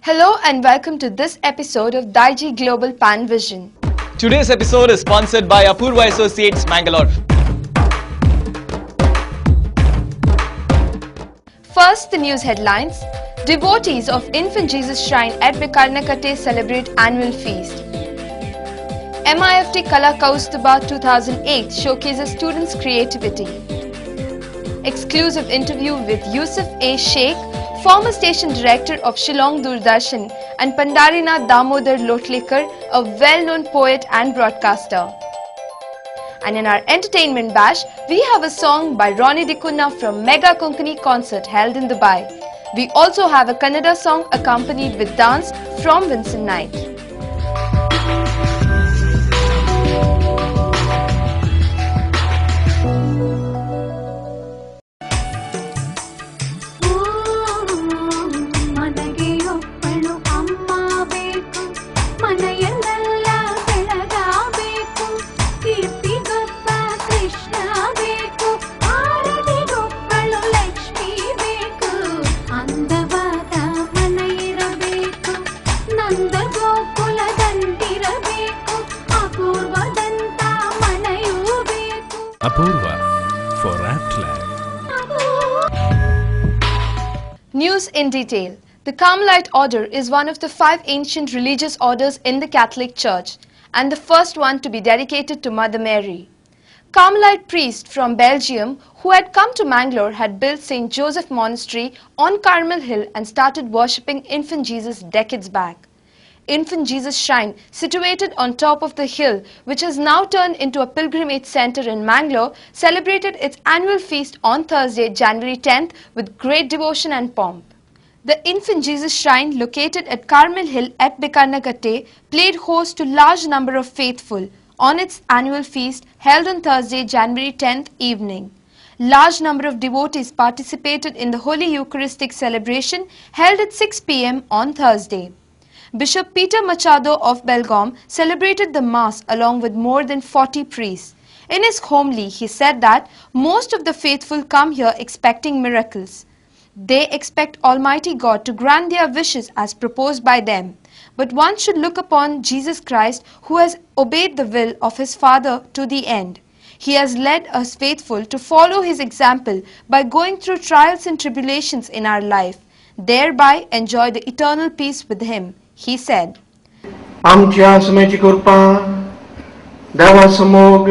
Hello and welcome to this episode of Daiji Global Panvision. Today's episode is sponsored by Apurva Associates, Mangalore. First, the news headlines. Devotees of Infant Jesus Shrine at Bikarnakatte celebrate annual feast. MIFT Kala Kaustubha 2008 showcases students' creativity. Exclusive interview with Yusuf A. Sheikh, former station director of Shillong Doordarshan, and Pandarinath Damodar Lotlikar, a well-known poet and broadcaster. And in our entertainment bash, we have a song by Ronnie D'Cunha from Mega Konkani concert held in Dubai. We also have a Kannada song accompanied with dance from Vincent Knight. Apurva for Apt Life. News in detail. The Carmelite Order is one of the 5 ancient religious orders in the Catholic Church and the first one to be dedicated to Mother Mary. Carmelite priest from Belgium who had come to Mangalore had built St. Joseph Monastery on Carmel Hill and started worshipping Infant Jesus decades back. Infant Jesus Shrine, situated on top of the hill, which has now turned into a pilgrimage center in Mangalore, celebrated its annual feast on Thursday, January 10th, with great devotion and pomp. The Infant Jesus Shrine, located at Carmel Hill at Bikarnakatte, played host to large number of faithful on its annual feast held on Thursday, January 10th evening. Large number of devotees participated in the Holy Eucharistic celebration held at 6 p.m. on Thursday. Bishop Peter Machado of Belgaum celebrated the Mass along with more than 40 priests. In his homily, he said that most of the faithful come here expecting miracles. They expect Almighty God to grant their wishes as proposed by them. But one should look upon Jesus Christ, who has obeyed the will of his Father to the end. He has led us faithful to follow his example by going through trials and tribulations in our life, thereby enjoy the eternal peace with him, he said. आमच्या सुमेची कृपा देवाचो मोग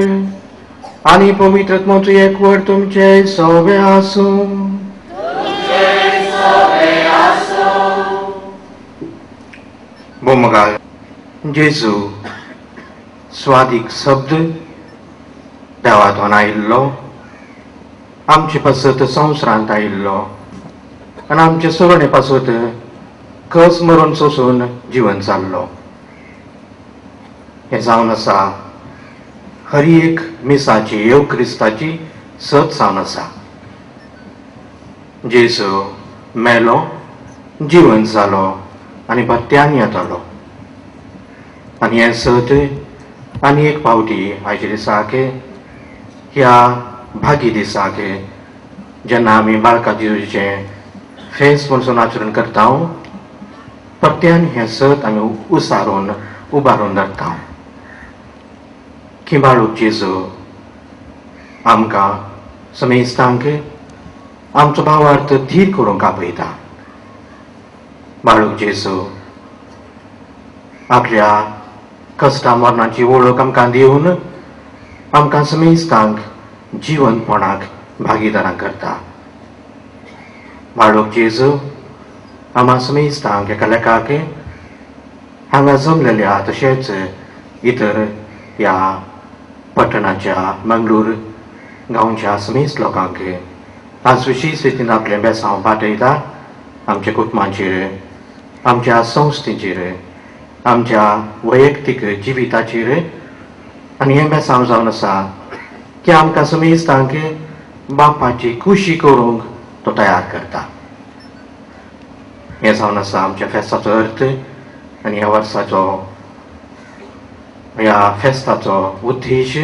आनी पवित्र आत्म्याचो एकवट तुमचे सवे आसूं. बोमगाल जेजू स्वादीक शब्द देवातून आयिल्लो, आमचे पासत संवसारांत आयिल्लो आनी आमचे सोरणे पासत कस मरून सोसून जिवन जाल्लो. हें जावन आसा हर एक मिसाची, येव क्रिस्ताची सत जावन आसा. जेजू मेलो, जिवन जालो आनी परत्यान येतलो. आनी हें सत आनी एक पावटी आयच्या दिसाक, ह्या भागी दिसाक, जेन्ना आमी बाळका जेजूचें फेस्त म्हणून आचरण करता, परत्यान हें सत आमी उसारून उबारून धरता की बाळूक जेजू आमकां समेस्तांक आमचो भावार्थ धीर करूंक आपयता. बाळूक जेजू आपल्या कश्टा मरणाची वळख आमकां दिवन आमकां समेस्तांक जिवनपणाक भागीदारां करता. बाळूक जेजू आमा समेस्तांक एका लेखाक हांगा जमलेल्या तशेंच इतर ह्या पटणाच्या मंगळूर गांवच्या समेस्त लोकांक आज विशेश रितीन आपलें बेसांव पाठयता. आमच्या कुटुंबाचेर, आमच्या संस्थेचेर, आमच्या वैयक्तीक जिविताचेर. आनी हें बेसांव जावन आसा की आमकां समेस्तांक बापाची खुशी करूंक तो तयार करता. हें जावन आसा आमच्या फेस्ताचो अर्थ आनी ह्या वर्साचो, ह्या फेस्ताचो उद्देश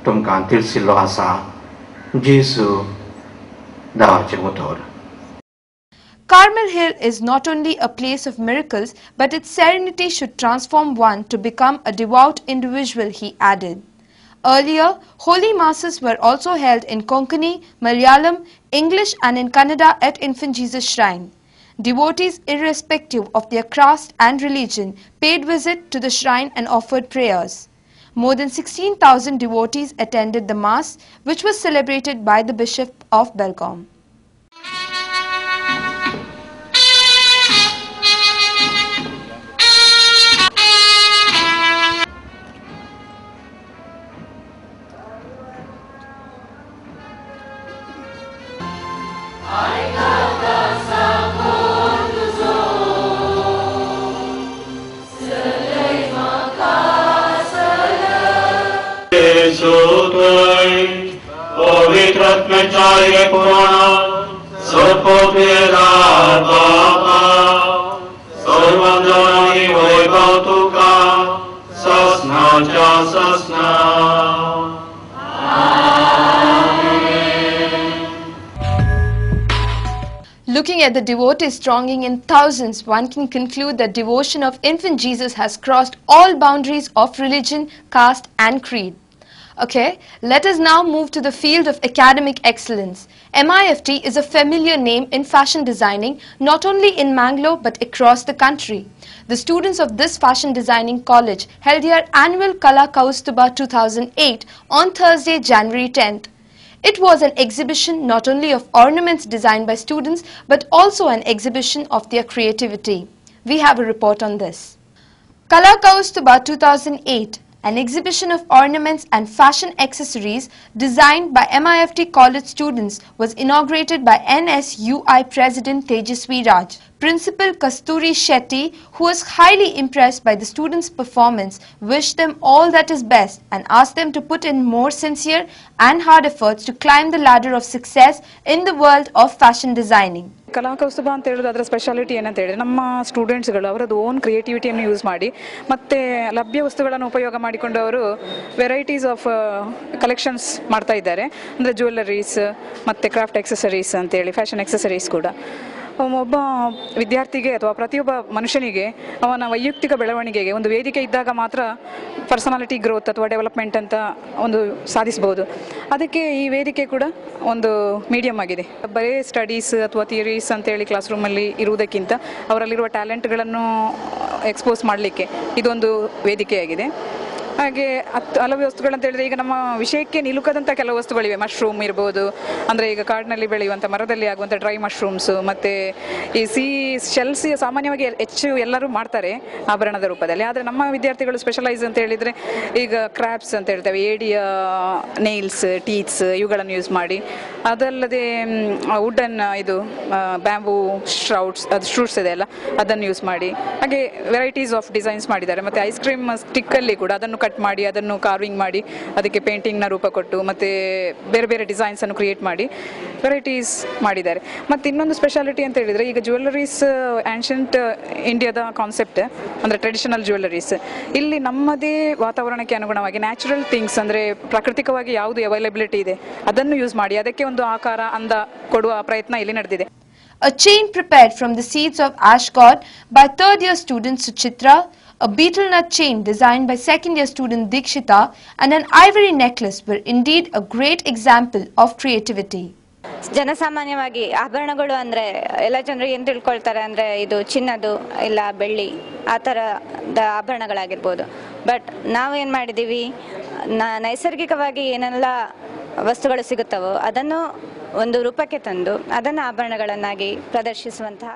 तुमकां तिळसिल्लो आसा. जेजू देवाचें उतर. Carmel Hill is not only a place of miracles, but its serenity should transform one to become a devout individual, he added. Earlier, holy masses were also held in Konkani, Malayalam, English and in Kannada at Infant Jesus Shrine. Devotees, irrespective of their caste and religion, paid visit to the shrine and offered prayers. More than 16,000 devotees attended the mass, which was celebrated by the Bishop of Belgaum. Looking at the devotees thronging in thousands, one can conclude that devotion of Infant Jesus has crossed all boundaries of religion, caste and creed. Okay, let us now move to the field of academic excellence. MIFT is a familiar name in fashion designing, not only in Mangalore but across the country. The students of this fashion designing college held their annual Kala Kaustubha 2008 on Thursday, January 10th. It was an exhibition not only of ornaments designed by students but also an exhibition of their creativity. We have a report on this. Kala Kaustubha 2008, an exhibition of ornaments and fashion accessories designed by MIFT college students, was inaugurated by NSUI President Tejaswi Raj. Principal Kasturi Shetty, who was highly impressed by the students' performance, wished them all that is best and asked them to put in more sincere and hard efforts to climb the ladder of success in the world of fashion designing. Kala Kaustubha ಅಂತ ಹೇಳೋದು ಅದರ speciality ಏನಂತ ಹೇಳಿದ್ರೆ, ನಮ್ಮ ಸ್ಟೂಡೆಂಟ್ಸ್ಗಳು ಅವರದ್ದು own ಕ್ರಿಯೇಟಿವಿಟಿಯನ್ನು use ಮಾಡಿ ಮತ್ತು ಲಭ್ಯ ವಸ್ತುಗಳನ್ನು ಉಪಯೋಗ ಮಾಡಿಕೊಂಡು ಅವರು ವೆರೈಟೀಸ್ ಆಫ್ ಕಲೆಕ್ಷನ್ಸ್ ಮಾಡ್ತಾ ಇದ್ದಾರೆ. ಅಂದರೆ ಜ್ಯುವೆಲ್ಲರೀಸ್ ಮತ್ತು ಕ್ರಾಫ್ಟ್ ಎಕ್ಸೆಸರೀಸ್ ಅಂತೇಳಿ ಫ್ಯಾಷನ್ ಎಕ್ಸೆಸರೀಸ್ ಕೂಡ. ಒಬ್ಬ ವಿದ್ಯಾರ್ಥಿಗೆ ಅಥವಾ ಪ್ರತಿಯೊಬ್ಬ ಮನುಷ್ಯನಿಗೆ ಅವನ ವೈಯಕ್ತಿಕ ಬೆಳವಣಿಗೆಗೆ ಒಂದು ವೇದಿಕೆ ಇದ್ದಾಗ ಮಾತ್ರ ಪರ್ಸನಾಲಿಟಿ ಗ್ರೋತ್ ಅಥವಾ ಡೆವಲಪ್ಮೆಂಟ್ ಅಂತ ಒಂದು ಸಾಧಿಸ್ಬೋದು. ಅದಕ್ಕೆ ಈ ವೇದಿಕೆ ಕೂಡ ಒಂದು ಮೀಡಿಯಮ್ ಆಗಿದೆ. ಬರೀ ಸ್ಟಡೀಸ್ ಅಥವಾ ಥಿಯರೀಸ್ ಅಂತೇಳಿ ಕ್ಲಾಸ್ ರೂಮಲ್ಲಿ ಇರುವುದಕ್ಕಿಂತ ಅವರಲ್ಲಿರುವ ಟ್ಯಾಲೆಂಟ್ಗಳನ್ನು ಎಕ್ಸ್ಪೋಸ್ ಮಾಡಲಿಕ್ಕೆ ಇದೊಂದು ವೇದಿಕೆಯಾಗಿದೆ. ಹಾಗೆ ಹಲವು ವಸ್ತುಗಳಂತ ಹೇಳಿದ್ರೆ ಈಗ ನಮ್ಮ ವಿಷಯಕ್ಕೆ ನಿಲುಕದಂಥ ಕೆಲವು ವಸ್ತುಗಳಿವೆ. ಮಶ್ರೂಮ್ ಇರ್ಬೋದು, ಅಂದರೆ ಈಗ ಕಾಡಿನಲ್ಲಿ ಬೆಳೆಯುವಂಥ ಮರದಲ್ಲಿ ಆಗುವಂಥ ಡ್ರೈ ಮಶ್ರೂಮ್ಸು, ಮತ್ತು ಈ ಸಿ ಶೆಲ್ಸ್ ಸಾಮಾನ್ಯವಾಗಿ ಹೆಚ್ಚು ಎಲ್ಲರೂ ಮಾಡ್ತಾರೆ ಆಭರಣದ ರೂಪದಲ್ಲಿ. ಆದರೆ ನಮ್ಮ ವಿದ್ಯಾರ್ಥಿಗಳು ಸ್ಪೆಷಲೈಸ್ ಅಂತ ಹೇಳಿದರೆ ಈಗ ಕ್ರ್ಯಾಬ್ಸ್ ಅಂತ ಹೇಳ್ತೇವೆ, ಏಡಿಯ ನೇಲ್ಸ್, ಟೀತ್ಸ್ ಇವುಗಳನ್ನು ಯೂಸ್ ಮಾಡಿ, ಅದಲ್ಲದೆ ವುಡನ್ ಇದು ಬ್ಯಾಂಬೂ ಶ್ರೌಟ್ಸ್, ಅದು ಶ್ರೂಟ್ಸ್ ಇದೆ ಅಲ್ಲ, ಅದನ್ನು ಯೂಸ್ ಮಾಡಿ ಹಾಗೆ ವೆರೈಟೀಸ್ ಆಫ್ ಡಿಸೈನ್ಸ್ ಮಾಡಿದ್ದಾರೆ. ಮತ್ತು ಐಸ್ ಕ್ರೀಮ್ ಸ್ಟಿಕ್ಕಲ್ಲಿ ಕೂಡ ಅದನ್ನು ಕಟ್ ಮಾಡಿ ಅದನ್ನು ಕಾರ್ವಿಂಗ್ ಮಾಡಿ ಅದಕ್ಕೆ ಪೇಂಟಿಂಗ್ನ ರೂಪ ಕೊಟ್ಟು ಮತ್ತು ಬೇರೆ ಬೇರೆ ಡಿಸೈನ್ಸನ್ನು ಕ್ರಿಯೇಟ್ ಮಾಡಿ ವೆರೈಟೀಸ್ ಮಾಡಿದ್ದಾರೆ. ಮತ್ತು ಇನ್ನೊಂದು ಸ್ಪೆಷಾಲಿಟಿ ಅಂತ ಹೇಳಿದರೆ ಈಗ ಜ್ಯುವೆಲ್ಲರೀಸ್ ಆ್ಯನ್ಷಂಟ್ ಇಂಡಿಯಾದ ಕಾನ್ಸೆಪ್ಟ್ ಅಂದರೆ ಟ್ರೆಡಿಷನಲ್ ಜ್ಯುವೆಲ್ಲರೀಸ್ ಇಲ್ಲಿ ನಮ್ಮದೇ ವಾತಾವರಣಕ್ಕೆ ಅನುಗುಣವಾಗಿ ನ್ಯಾಚುರಲ್ ಥಿಂಗ್ಸ್ ಅಂದರೆ ಪ್ರಾಕೃತಿಕವಾಗಿ ಯಾವುದು ಅವೈಲಬಿಲಿಟಿ ಇದೆ ಅದನ್ನು ಯೂಸ್ ಮಾಡಿ ಅದಕ್ಕೆ ಒಂದು ಆಕಾರ ಅಂದ ಕೊಡುವ ಪ್ರಯತ್ನ ಇಲ್ಲಿ ನಡೆದಿದೆ. A chain prepared from the seeds of ash gourd by third year student Suchitra, a betel nut chain designed by second year student Dikshita, and an ivory necklace were indeed a great example of creativity. ಜನಸಾಮಾನ್ಯವಾಗಿ ಆಭರಣಗಳು ಅಂದರೆ ಎಲ್ಲ ಜನರು ಏನು ತಿಳ್ಕೊಳ್ತಾರೆ ಅಂದರೆ ಇದು ಚಿನ್ನದು ಇಲ್ಲ ಬೆಳ್ಳಿ ಆ ಥರದ ಆಭರಣಗಳಾಗಿರ್ಬೋದು. ಬಟ್ ನಾವು ಏನು ಮಾಡಿದ್ದೀವಿ, ನೈಸರ್ಗಿಕವಾಗಿ ಏನೆಲ್ಲ ವಸ್ತುಗಳು ಸಿಗುತ್ತವೋ ಅದನ್ನು ಒಂದು ರೂಪಕ್ಕೆ ತಂದು ಅದನ್ನು ಆಭರಣಗಳನ್ನಾಗಿ ಪ್ರದರ್ಶಿಸುವಂತಹ.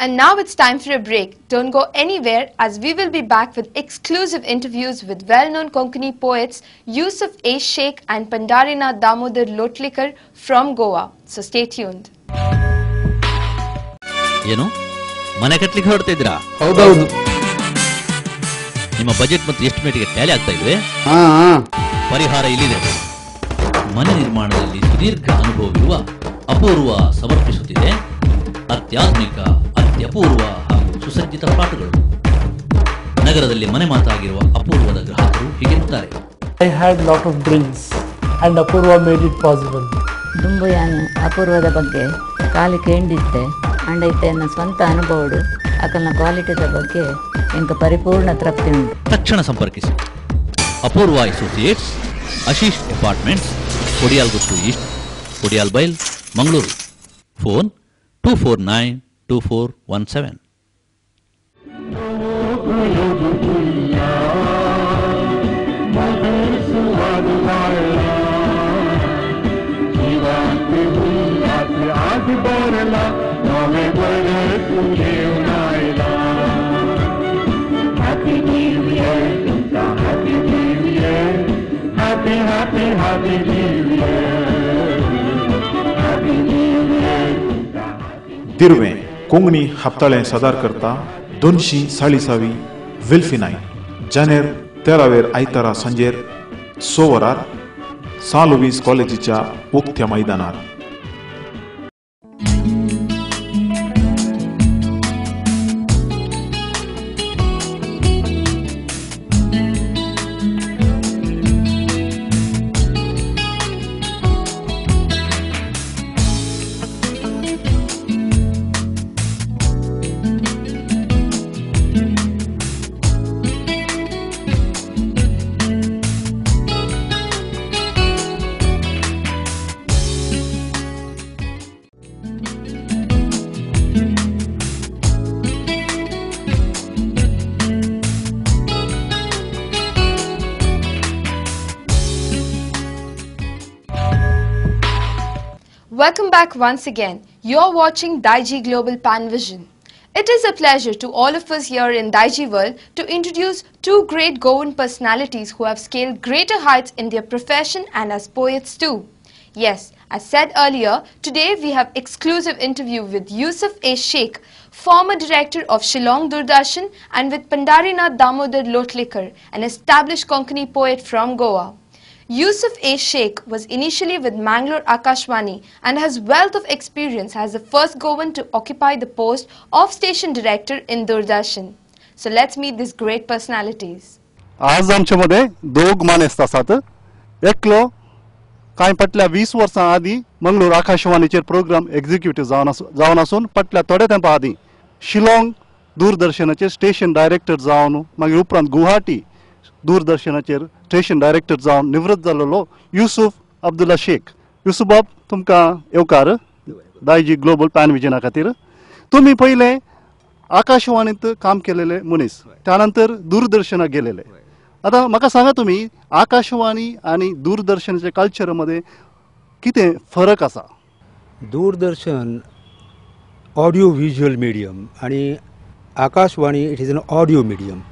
And now it's time for a break. Don't go anywhere as we will be back with exclusive interviews with well-known Konkani poets Yusuf A. Sheikh and Pandarinath Damodar Lotlikar from Goa. So stay tuned. ಏನು ಮನೆ ಕಟ್ಟಲಿಕ್ಕೆ ಹೊರಡ್ತಾ ಇದ್ದೀರಾ? ಹೌದೌದು. ನಿಮ್ಮ budget ಮತ್ತು ಎಸ್ಟಿಮೇಟ್ಗೆ Tally ಆಗ್ತಾ ಇಲ್ವೇ? ಪರಿಹಾರ ಇಲ್ಲಿದೆ. ಮನೆ ನಿರ್ಮಾಣದಲ್ಲಿ ಸುದೀರ್ಘ ಅನುಭವವಿರುವ ಅಪೂರ್ವ ಸಮರ್ಪಿಸುತ್ತಿದೆ ಅತ್ಯಾಧುನಿಕ, ಅತ್ಯಪೂರ್ವ ಹಾಗೂ ಸುಸಜ್ಜಿತ ಫ್ಲಾಟ್ಗಳು. ನಗರದಲ್ಲಿ ಮನೆ ಮಾತಾಗಿರುವ ಅಪೂರ್ವದ ಗ್ರಾಹಕರು ಹೀಗೆನ್ನುತ್ತಾರೆ. I had lot of dreams and Apoorva made it possible. ದುಂಬುಯಾನ ಅಪೂರ್ವದ ಬಗ್ಗೆ ಕಾಲಿ ಕೇಂದಿತ್ತೆ. ಅಂಡ ಇತ್ತೆ ಸ್ವಂತ ಅನುಭವಡು ಅಕಲ್ನ ಕ್ವಾಲಿಟಿದ ಬಗ್ಗೆ ಎಂಕ ಪರಿಪೂರ್ಣ ತೃಪ್ತಿ ಉಂಟು. ತಕ್ಷಣ ಸಂಪರ್ಕಿಸಿ Apoorva associates, Ashish apartments, Kodialguttu east, Kodialbail, Mangaluru. Phone 2492417. Happy New Year, Happy New Year, Happy, Happy, Happy New Year, Happy New Year. Dirve Konkani हप्ताळें सादर करता 240 विल्फिनाय जानेर 13 आयतारा सांजेर 6 वरार सां लुईस कॉलेजीच्या उक्त्या मैदानार. Welcome back once again. You're watching Daiji Global Panvision. It is a pleasure to all of us here in Daiji World to introduce two great Goan personalities who have scaled greater heights in their profession and as poets too. Yes, as said earlier, today we have exclusive interview with Yusuf A. Sheikh, former director of Shillong Doordarshan, and with Pandharinath Damodar Lotlikar, an established Konkani poet from Goa. Yusuf A. Sheikh was initially with Mangalore Akashwani and has wealth of experience as the first Goan to occupy the post of station director in Doordarshan. So let's meet these great personalities. आज आमच्यामध्ये दोग मानेस्त आसात. एकलो कांय फाटल्या 20 वर्सां आदीं मंगळूर आकाशवाणीचेर प्रोग्राम एक्झिक्युटिव्ह जावन आसून फाटल्या थोड्या तेंपा आदीं शिलाँग दूरदर्शनाचेर स्टेशन डायरेक्टर जावन मागीर उपरांत गुवाहाटी दूरदर्शनाचेर स्टेशन डायरेक्टर जावन निवृत्त जाल्लो युसुफ अब्दुल्ला शेख. युसुफ बाब, तुमकां येवकार दायजी ग्लोबल पॅन विजना खातीर. तुमी पयलें आकाशवाणींत काम केलेले मनीस, त्यानंतर दूरदर्शनाक गेलेले. आतां म्हाका सांगा, तुमी आकाशवाणी आनी दूरदर्शनाच्या कल्चर मदें कितें फरक आसा? दूरदर्शन ऑडियो विज्युअल मिडियम आनी Akashvani it is an audio medium.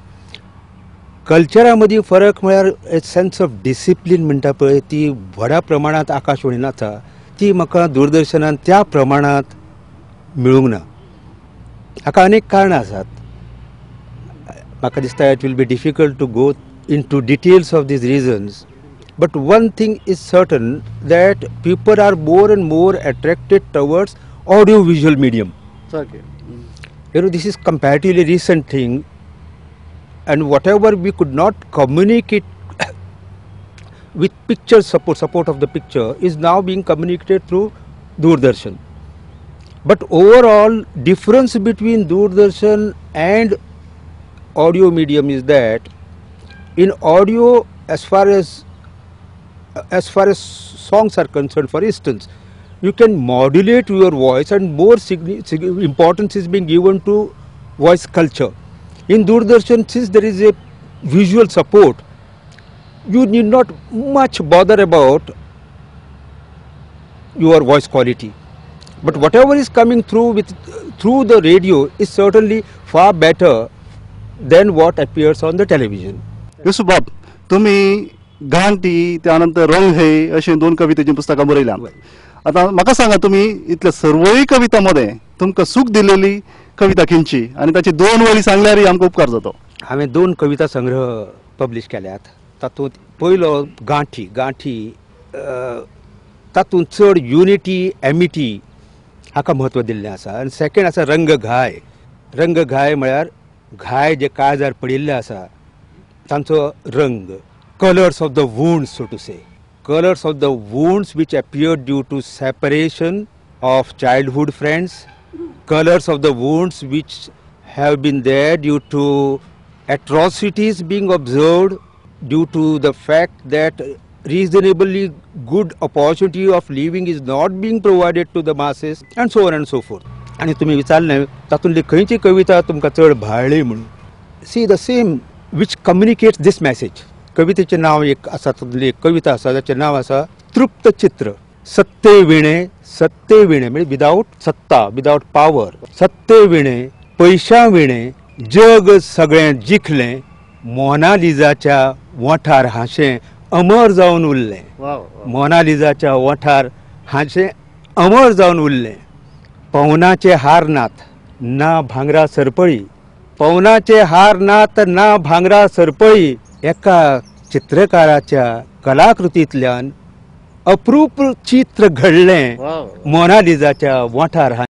कल्चरा मदीं फरक म्हळ्यार ए सेन्स ऑफ डिसिप्लीन म्हणटा पळय, ती व्हडा प्रमाणांत आकाशवाणीन आसा, ती म्हाका दूरदर्शनान त्या प्रमाणांत मेळूंक ना. हाका अनेक कारणां आसात. म्हाका दिसता it will be difficult to go into details of these reasons, but one thing is certain that people are more and more attracted towards audio visual medium. You know, this is comparatively recent thing, and whatever we could not communicate with picture support of the picture is now being communicated through Doordarshan. But overall difference between Doordarshan and audio medium is that in audio, as far as songs are concerned, for instance, you can modulate your voice and more importance is being given to voice culture. In Doordarshan, since there is a visual support, you need not much bother about your voice quality. But whatever is coming through through the radio is certainly far better than what appears on the television. Yusuf बाब, तुम्ही घांटी त्यानंतर रंग हे असे दोन कवितेची पुस्तकां बरयल्या. आतां म्हाका सांगा, तुम्ही इतल्या सर्वय कविता मध्ये तुमकां सूख दिलेली कविता खंयची आनी ताची दोन वळी सांगल्यारय आमकां उपकार जातो. हांवें दोन कविता संग्रह पब्लिश केल्यात. तातूंत पयलो गांठी, गांठी तातूंत चड युनिटी एमिटी हाका म्हत्व दिल्लें आसा. आनी सेकेंड आसा रंग घाय. रंग घाय म्हळ्यार घाय जे काळजार पडिल्ले आसा तांचो रंग, colours of the wounds, so to say, colours of the wounds which appear due to separation of childhood friends, colours of the wounds which have been there due to atrocities being observed, due to the fact that reasonably good opportunity of living is not being provided to the masses and so on and so forth. आनी तुमी विचारलें तातूंतली खंयची कविता तुमकां चड भाळ्ळी म्हणून, see the same which communicates this message. कवितेचें नांव एक आसा, तातूंतली एक कविता आसा जाचें नांव आसा तृप्त चित्र. सत्ते विणे, सत्ते विणे म्हणजे विदावट सत्ता, विदावट पावर, सत्ते विणे पयशां विणे जग सगळें जिखलें, मोनालिजाच्या ओंठार हांशें अमर जावन उरलें, मोनालिजाच्या ओंठार हांशें अमर जावन उरलें. पवनाचे हार नात ना भांगरा सरपळी, पवनाचे हार नात ना भांगरा सरपळी, एका चित्रकाराच्या कलाकृतींतल्यान अप्रूप चित्र घडलें मोनालिजाच्या ओंठार.